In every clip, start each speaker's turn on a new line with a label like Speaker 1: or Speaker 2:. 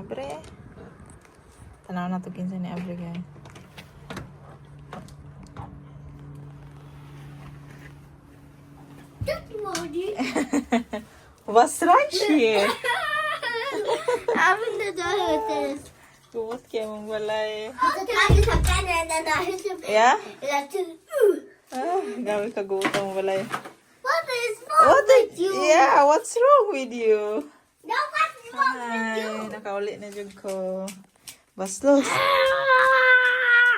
Speaker 1: Abre. Tanaw na to kinsa ni Abre, guys.
Speaker 2: Dat Modi.
Speaker 1: Was reich hier?
Speaker 2: Haben das.
Speaker 1: Gubot kay mong balay.
Speaker 2: What
Speaker 1: Yeah? Ah, grabe ka gubot ang balay.
Speaker 2: is wrong
Speaker 1: What
Speaker 2: with you?
Speaker 1: Yeah, what's wrong with you?
Speaker 2: No, what's wrong with you?
Speaker 1: Hi, nakauli na jud ko. Baslos.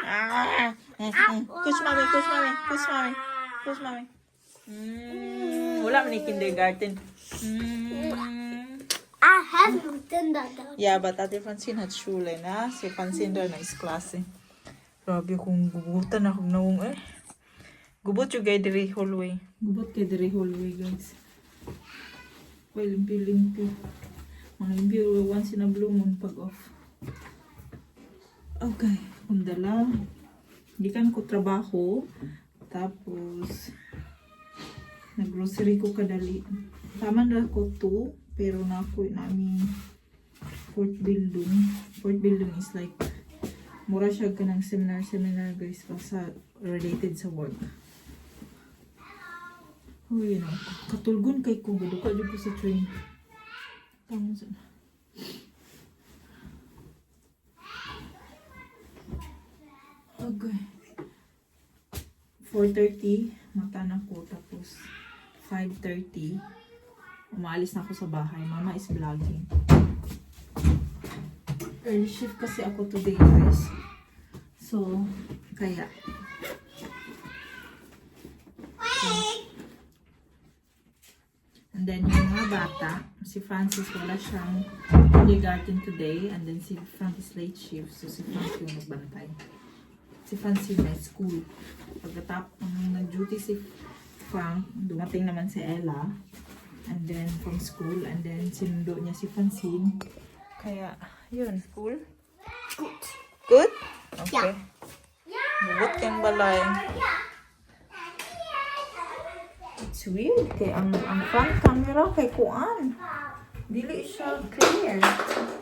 Speaker 1: Ah. Push Mommy, push Mommy, push Mommy. Push Mommy. Wala man ni kindergarten.
Speaker 2: I haven't done that.
Speaker 1: Yeah, but Ate Francine hat Schule na. Si Francine daw na is klase. Grabe kung gubutan akong naong eh. Gubot yung guy diri hallway. Gubot kay diri hallway, guys. Well, limpi-limpi. Mga limpi, once in a blue moon pag off. Okay, kung dala. Gikan ko trabaho. Tapos, nag-grocery ko kadali. Tama na ko 2, pero na ako namin fourth building. Fourth building is like, mura siya ka ng seminar, seminar, guys, pa sa related sa work. Uy, no. Katulgon kay ko, gaduka jud ko sa train. Tama sa. Okay. 4:30, mata na ko. Tapos, 5:30, umaalis na ako sa bahay. Mama is vlogging. Early shift kasi ako today, guys. So, kaya. And then, yung mga bata, si Francis, wala siyang kindergarten today. And then, si Frank is late shift. So, si Frank yung nagbantay. Si Francine may school. Pagkatapos, nung nag-duty si Frank, dumating naman si Ella. And then, from school. And then, sinundo niya si Francine. Kaya, yun. School?
Speaker 2: Good.
Speaker 1: Good? Okay. Bubot kang balay. It's weird kay ang front camera kay kuan. Dili siya clear.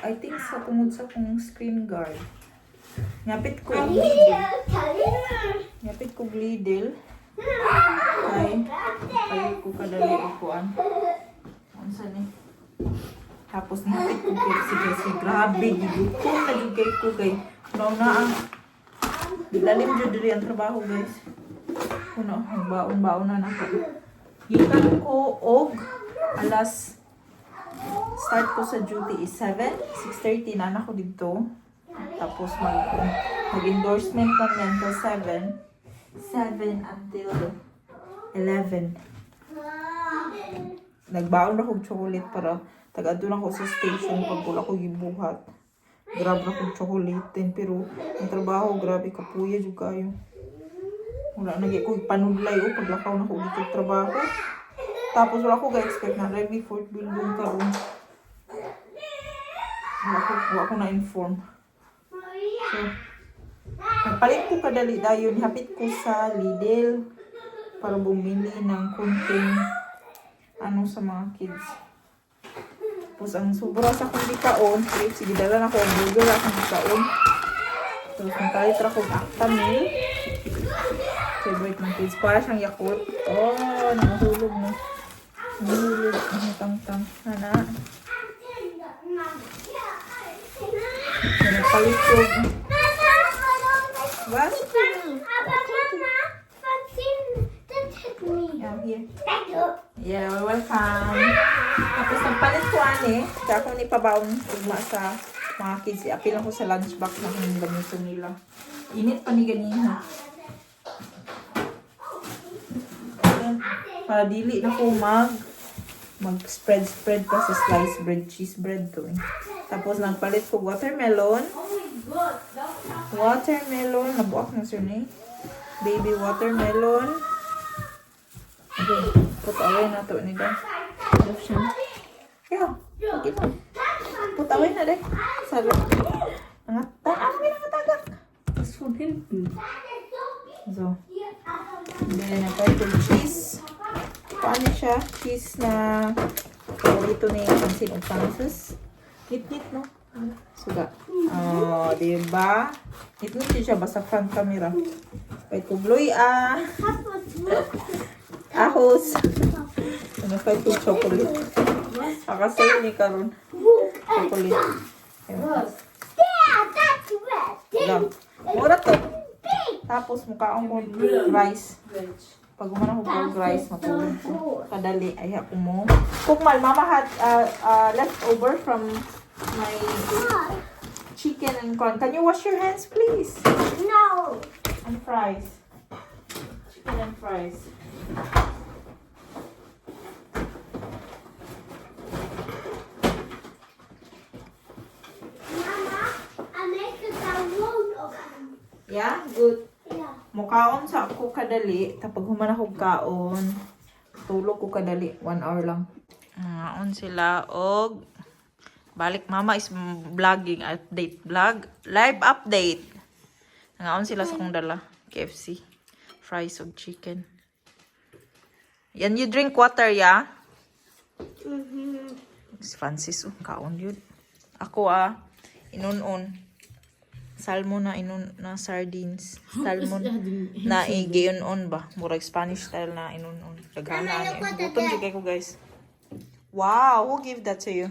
Speaker 1: I think sa tungod sa kong screen guard. Ngapit ko og Lidl. Ngapit ko og Lidl. Kay palit ko kadali og kuan. Unsa ni? Tapos ngapit ko KFC kasi grabe gigutom na jud kay ko kay no na ang gilalim jud diri ang trabaho, guys. Kuno baon-baon na nako. Gikan ko og alas, start ko sa duty is 7, 6:30 na nako didto. Tapos mag endorsement kami until 7. 7 until 11. Nagbaon ra kog chocolate para taga na ko sa station pag wala ko gibuhat. Grab ra kog chocolate din, pero ang trabaho grabe kapuya jud kayo. Wala na gyud ko panudlay o paglakaw na ko dito trabaho. Tapos wala ko ga-expect na Remy fourth building karon. Wala ko na-inform. So, nagpalit ko kadali dayon, hapit ko sa Lidl para bumili ng kunting ano sa mga kids. Tapos ang sobra sa akong gikaon, KFC, gidala na ko ang burger akong gikaon. Tapos nagpalit ra ko Actimel. Favorite ng kids. Para siyang Yakult. Oh, nahulog na. Nahulog. Ang tang-tang. Ana. So, nagpalit ko. What? Yeah, here. Yeah, welcome. Tapos nagpalit ko ani, kaya ako ni pabaon ugma sa mga kids. Iapil ako sa lunchbox na kung gamiton nila. Init pa ni ganiha. Para dili na ko mag spread spread pa sa slice bread, cheese bread to eh. Tapos nagpalit ko watermelon. Watermelon, nabuak na sir ni. Baby watermelon. Okay, put away na to ni guys. Siya. Yeah, okay na. Put away na deh. Sabi. Mga tagak.
Speaker 3: Das ist von hinten.
Speaker 1: So. And then, nagpalit ko cheese. Paano siya? Cheese na paborito ni Francine o Francis. Nit-nit, no? So, Suga. Oh, di ba? Ito siya basta front camera. Pay kog luya.
Speaker 2: Papa, look.
Speaker 1: Ahos. Ano pay kog chocolate. Pakasay ni karon.
Speaker 2: Look at
Speaker 1: Chocolate.
Speaker 2: that. Yeah, that's red.
Speaker 1: Wala. Mura to.
Speaker 2: Big.
Speaker 1: Tapos mukaon ko rice. Pag human ako og rice, matulog ko. Kadali, ay ako mo. Kukmal, mama had leftover from my chicken and corn. Can you wash your hands, please?
Speaker 2: No.
Speaker 1: And fries. Chicken and fries.
Speaker 2: Mama, I make a download of them.
Speaker 1: Yeah, good.
Speaker 2: Yeah.
Speaker 1: Mukaon sa ako kadali. Tapos human ako kaon. Tulog ko kadali. 1 hour lang. Ngaon sila og balik mama is vlogging update vlog live update. Ngaon sila sa kong dala KFC fries og chicken. Yan, you drink water, yeah? Si Francis, oh, kaon yun. Ako ah, inunon. Salmon na inun na sardines. Salmon na igiunon ba? Murag Spanish style na inunon. Daghana
Speaker 2: Mama,
Speaker 1: ani.
Speaker 2: look what I
Speaker 1: Gutom
Speaker 2: did.
Speaker 1: jud kay ko, guys. Wow, who gave that to you?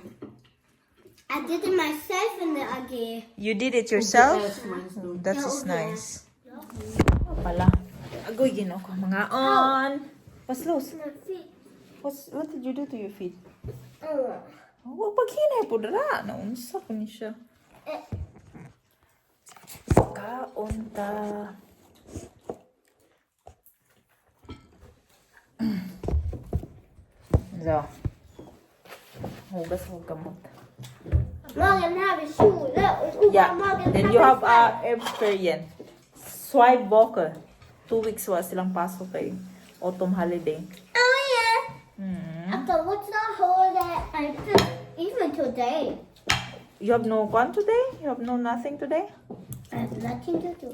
Speaker 2: I did it myself in the ugly.
Speaker 1: You did it yourself? That is nice. Pala. Agoy, ginoo ko. Mga on. What's loose?
Speaker 2: My feet.
Speaker 1: What did you do to your feet?
Speaker 2: Oh.
Speaker 1: Oh, paghinay po dara. Naunsa ko ni siya.
Speaker 2: Eh.
Speaker 1: Kaon ta. So. Hugas ako gamot.
Speaker 2: Morgen habe ich Schule und
Speaker 1: Yeah.
Speaker 2: übermorgen
Speaker 1: Then you have experience. Zwei Wochen. 2 weeks wa silang pasok kay autumn holiday.
Speaker 2: Oh yeah. After what's the holiday? I think even today.
Speaker 1: You have no kwan today? You have no nothing today?
Speaker 2: I have nothing to do.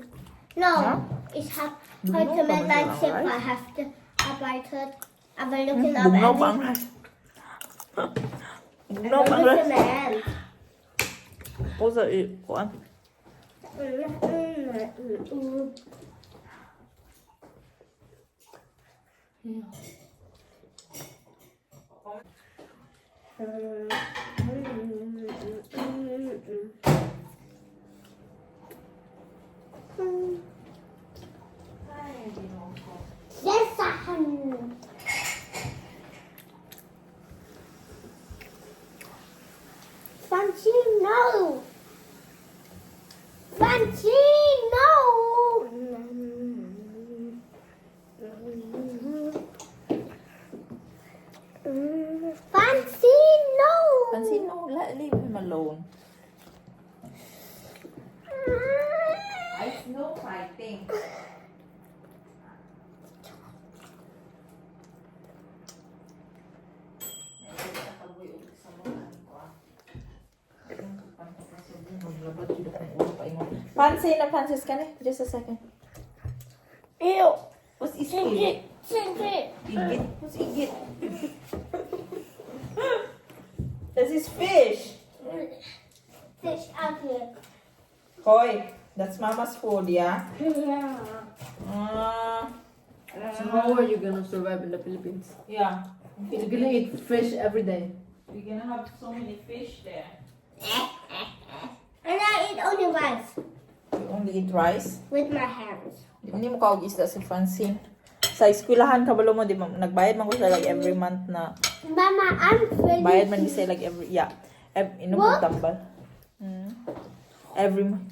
Speaker 2: No,
Speaker 1: Yeah?
Speaker 2: ich habe
Speaker 1: Bugnaw
Speaker 2: heute
Speaker 1: pa
Speaker 2: mit
Speaker 1: man
Speaker 2: meinem
Speaker 1: sila,
Speaker 2: Zimmer
Speaker 1: right?
Speaker 2: have to arbeitet. Aber looking up
Speaker 1: Bugnaw pa ang
Speaker 2: every
Speaker 1: rice. Bugnaw pa ang rice.
Speaker 2: man.
Speaker 1: Posa i kuan.
Speaker 2: Yes, Sachen. Franchi, no. Franchi, no. Franchi, no.
Speaker 1: Pansin no, leave him alone. It's no fighting. Pansin na Francis ka na. Just a second.
Speaker 2: Ew.
Speaker 1: What's igit? Igit? What's igit? This is fish.
Speaker 2: Fish out here.
Speaker 1: Hoy, that's mama's food, yeah?
Speaker 2: Yeah.
Speaker 3: So how are you gonna survive in the Philippines?
Speaker 1: Yeah.
Speaker 3: You're gonna eat fish every day.
Speaker 1: We're gonna have so many fish there.
Speaker 2: And I eat only rice
Speaker 1: You only eat rice?
Speaker 2: with my hands.
Speaker 1: Hindi mo kaog isda si Francine. Sa eskwelahan kabalo mo, di ba? Nagbayad man ko siya like every month na.
Speaker 2: Mama, I'm finished.
Speaker 1: Bayad man siya like every, yeah. Inom ko
Speaker 2: What?
Speaker 1: tambal. Every month.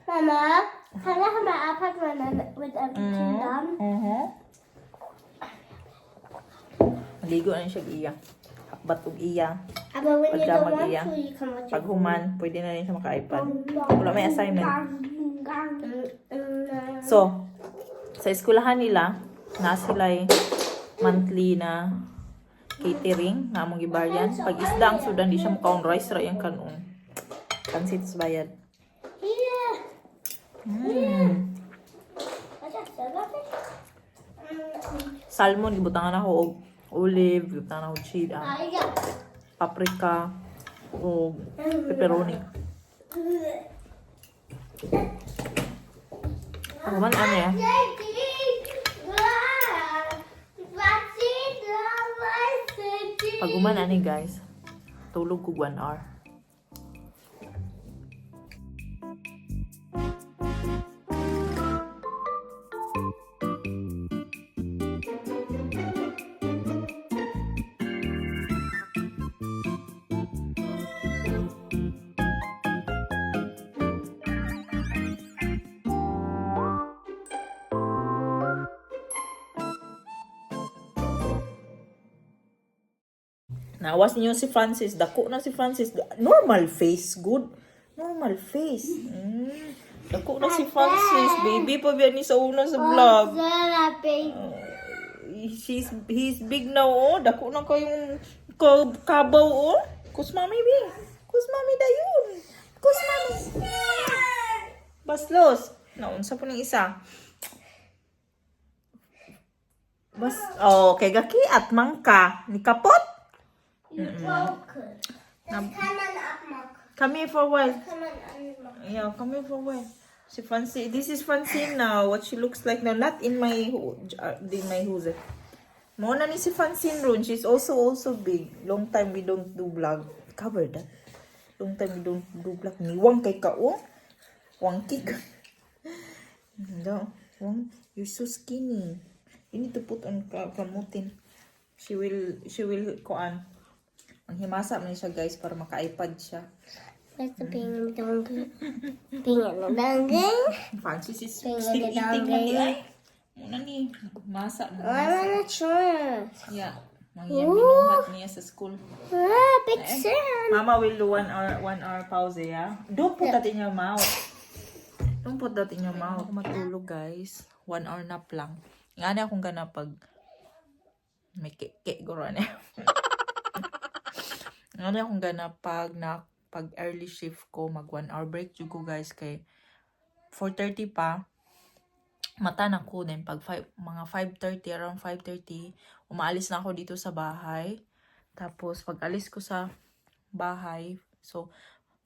Speaker 2: Mama, can I have my iPad when I'm with everything done?
Speaker 1: Maligo na siya og iya. Hakbat og iya.
Speaker 2: Aber when you don't
Speaker 1: Pajama
Speaker 2: want
Speaker 1: iya.
Speaker 2: to, you can watch
Speaker 1: Pag
Speaker 2: it.
Speaker 1: human, pwede na rin siya maka-iPad. Wala may assignment. So, sa eskwelahan nila, na sila monthly na catering nga among gibaryan. Pag isda ang sudan, di siya mukaon rice ra yang kanon. Pansit sa bayad.
Speaker 2: Here. What's that, silverfish?
Speaker 1: Salmon, gibutangan ako og olive, gibutangan ako cheese,
Speaker 2: Yeah.
Speaker 1: paprika, o pepperoni. Paghuman ano ya? Paghuman ani, guys. Tulog ko 1 hour. Nawas niyo si Francis. Dako na si Francis. Normal face, good. Normal face. Dako na si Francis. Baby pa biya ni sa una sa vlog. He's big now, oh. Dako na kayong kabaw, oh. Kus mami, bi. Kus mami dayon. Kus mami. Baslos. Naunsa po ning isa. Bas, oh, kay gaki at mangka. Ni kapot.
Speaker 2: Das kann man abmachen.
Speaker 1: Come here for a while.
Speaker 2: Kann man anmachen.
Speaker 1: Yeah, come here for a while. Si Francine, this is Francine now. What she looks like now. Not in my Hose. Mo na ni si Francine ron. She's also big. Long time we don't do vlog. Cover that. Long time we don't do vlog. Niwang kay ka, oh. Wangki ka. No. Wang, you're so skinny. You need to put on kamutin. She will, kuan. Ang himasa man siya, guys, para maka-iPad siya.
Speaker 2: Where's the bing dong? Bing and dong.
Speaker 1: Francis is
Speaker 2: Tingnan
Speaker 1: still
Speaker 2: ni
Speaker 1: eating
Speaker 2: Dongeng.
Speaker 1: man di ay. Muna ni, masa mo.
Speaker 2: I wanna try.
Speaker 1: Yeah. Mga binuhat niya sa school.
Speaker 2: Ah, big sand.
Speaker 1: Mama will do 1 hour pause, yeah? Don't put that in your mouth. Don't put that in your mouth. Ako matulog, guys. 1 hour nap lang. Nga na akong gana pag may kike guro na. Nga na akong gana pag early shift ko, mag 1 hour break jud ko, guys, kay 4:30 pa mata na ko. Then pag 5, mga 5:30, around 5:30, umaalis na ako dito sa bahay. Tapos pag alis ko sa bahay, so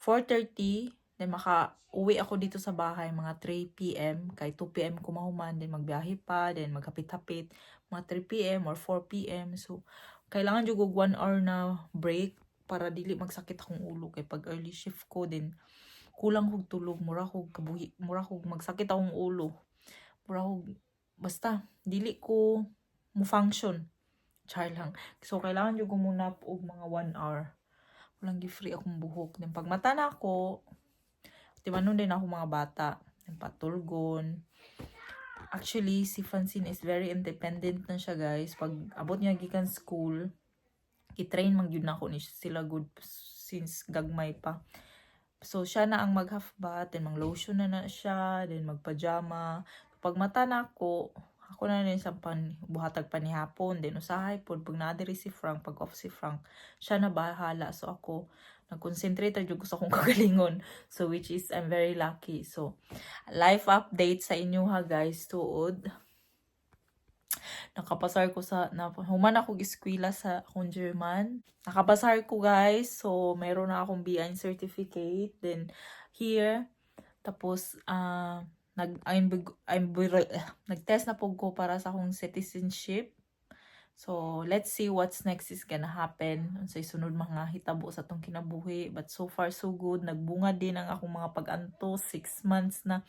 Speaker 1: 4:30, then maka uwi ako dito sa bahay mga 3 p.m. kay 2 p.m. ko mahuman, then magbiyahe pa, then maghapit-hapit mga 3 p.m. or 4 p.m. So kailangan jud og 1 hour na break para dili magsakit akong ulo, kay pag early shift ko din kulang kog tulog, mura kog kabuhi, mura kog magsakit akong ulo, mura kog basta dili ko mo function, char lang. So kailangan jud ko muna og mga 1 hour. Walang gi-free akong buhok. Then pag mata na ako, timanon din ako mga bata, then patulgon. Actually, si Francine is very independent na siya, guys. Pag abot niya gikan school, i-train man gyud nako ni sila good since gagmay pa. So siya na ang mag half bath, then mag lotion na na siya, then magpajama. Pag mata na ako, ako na rin sa pan, buhatag pa ni hapon, then usahay pod pag nadiri si Frank, pag off si Frank, siya na bahala. So ako, nag-concentrate ra jud ko sa akong kagalingon. So which is I'm very lucky. So life update sa inyo ha, guys, tuod. Nakapasar ko sa na, human ako eskwela sa akong German. Nakapasar ko, guys. So meron na akong B1 certificate. Then here, tapos nag I'm nag-test na po ko para sa akong citizenship. So, let's see what's next is gonna happen. Unsay sunod mga hitabo sa atong kinabuhi. But so far, so good. Nagbunga din ang akong mga pag-antos. 6 months na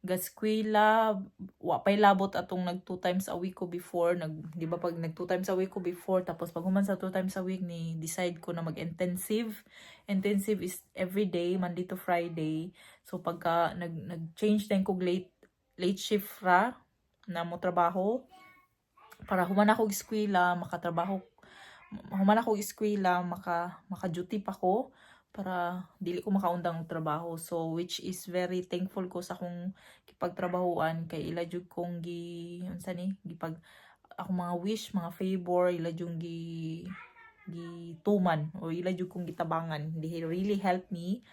Speaker 1: gaskwela. Wa pa'y labot atong nag two times a week ko before. Nag, di ba pag nag two times a week ko before, tapos pag human sa two times a week, ni decide ko na mag-intensive. Intensive is every day, Monday to Friday. So, pagka nag-change din ko late shift ra na mo trabaho, para human ako eskwela makatrabaho, human ako eskwela maka duty pa ko para dili ko makaundang og trabaho. So which is very thankful ko sa akong kipagtrabahoan kay ila jud kong gi unsa ni gipag akong mga wish, mga favor, ila jud gi gituman o ila jud kong gitabangan. They really help me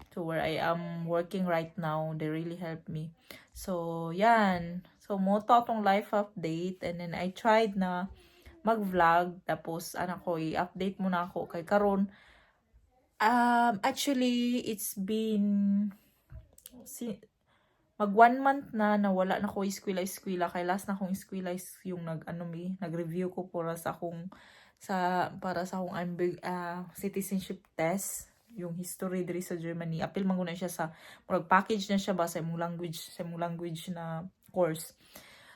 Speaker 1: to where I am working right now. They really help me. So yan. So mo to atong life update, and then I tried na mag-vlog, tapos anak ko i-update muna ako kay karon. Actually, it's been si, mag one month na na wala na ko eskwela-eskwela, kay last na akong eskwela is yung nag ano mi, nag-review ko para sa akong citizenship test, yung history diri sa Germany. Apil man gud na siya sa murag package na siya ba sa imong language na course.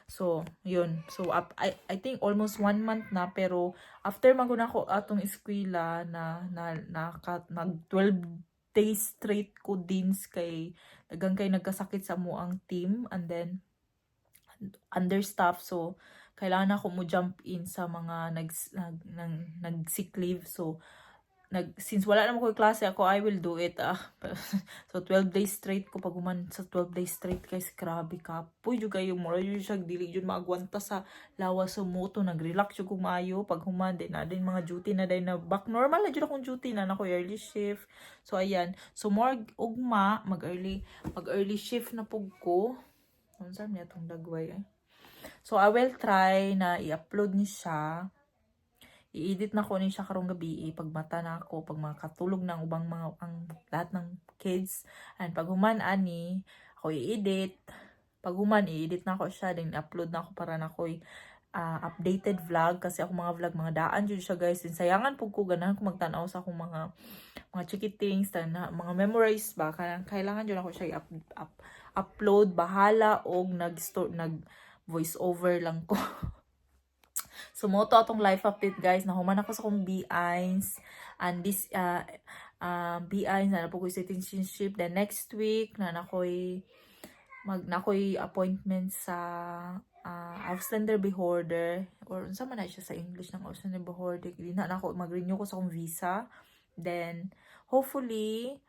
Speaker 1: So, yun. So, up, I think almost one month na, pero after man gud ako atong eskwela na, nag 12 days straight ko din kay daghang kay nagkasakit sa amoang team and then understaff, so kailangan ako mo jump in sa mga nag sick leave. So since wala naman ko klase ako, I will do it, ah. So 12 days straight ko. Pag human sa 12 days straight, guys, grabe, kapoy jud kayo. Mura jud siya dili jud maagwanta sa lawas. So mo to nag-relax jud ko maayo. Pag human din na din mga duty na din na back normal na jud akong duty na nako early shift. So ayan, so more ugma mag early shift na pug ko. Unsa niya tong dagway eh. So I will try na i-upload ni siya, i-edit na ko ni siya karong gabi eh, pag mata na ako, pag makatulog na ang ubang mga, ang lahat ng kids. And pag human ani, ako i-edit. Pag human, i-edit na ako siya, then upload na ako para na ako'y updated vlog, kasi ako mga vlog mga daan jud siya, guys. And sayangan pug ko, ganahan ko magtan-aw sa akong mga chikitings na mga memorize ba. Kanang kailangan jud ako siya i-up, up, upload, bahala og nag nag voice over lang ko. So, mo to atong life update, guys. Nahuman ako sa akong B1 and this B1 na po ko citizenship. Then next week na nakoy mag nakoy appointment sa Ausländerbehörde or unsa man na siya sa English ng Ausländerbehörde. Di na nako mag-renew ko sa akong visa. Then hopefully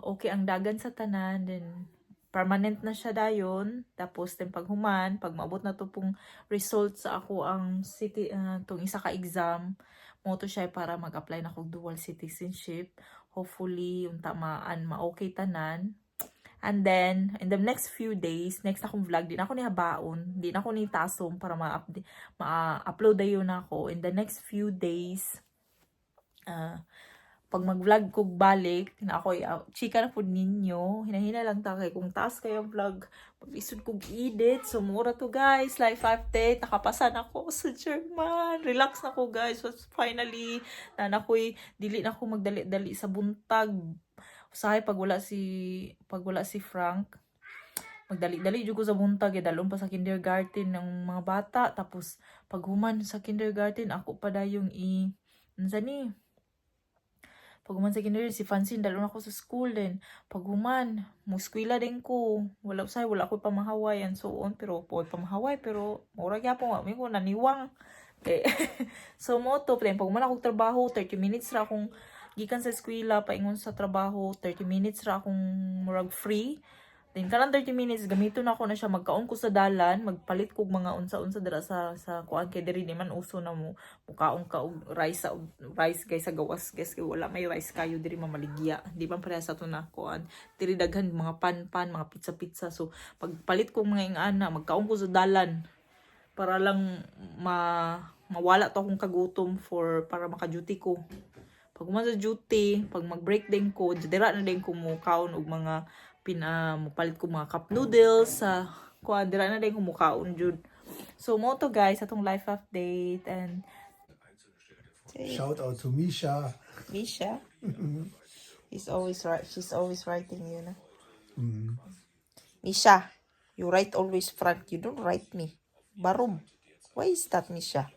Speaker 1: okay ang dagan sa tanan, then permanent na siya dayon. Tapos then pag human, pag maabot na to pong result sa ako ang city tong isa ka exam mo to siya para mag-apply na kog dual citizenship. Hopefully unta maan ma-okay tanan. And then in the next few days, next akong vlog, di na ako ni habaon, di na ako ni tasom para ma-update, ma-upload dayon na ako in the next few days. Pag mag-vlog kog balik na ako, chika na pud ninyo. Hinahina lang ta kay kung taas kayo vlog, mag-isod kog edit. So mura to, guys, life update. Nakapasan ako sa German. Relax na ko, guys. So, finally na nakoy dili na ako magdali-dali sa buntag. Usahay pag wala si Frank, magdali-dali jud ko sa buntag eh, dalon pa sa kindergarten ng mga bata. Tapos pag human sa kindergarten, ako pa dayong i unsa ni, pag human sa kindergarten, si Francine dalon ako sa school din. Pag human, mo eskwela din ko. Wala usay, wala ko pamahaway and so on, pero po pamahaway, pero mura gyapon wa mi ko naniwang. Eh, so mo to then pag human akong trabaho, 30 minutes ra akong gikan sa eskwela paingon sa trabaho, 30 minutes ra akong murag free. Then kanang 30 minutes gamiton nako na siya, magkaon ko sa dalan, magpalit kog mga unsa-unsa dira sa kuan, kay diri di man uso na mo mukaon ka og rice sa rice, guys, sa gawas, guys, kay wala may rice kayo diri, mamaligya. Di ba pareha sa ato na kuan. Diri daghan mga pan-pan, mga pizza-pizza. So pagpalit ko mga ingana, magkaon ko sa dalan para lang mawala to akong kagutom for para maka-duty ko. Pag human sa duty, pag mag-break din ko, dira na din ko mo kaon og mga pina mupalit ko mga cup noodles sa kuan, dira na din ko mukaon jud. So mo to, guys, atong life update and
Speaker 4: Shout out to Misha.
Speaker 1: Misha. He's always right. She's always writing you, na. Misha, you write always Frank. You don't write me. Warum? Why is that, Misha?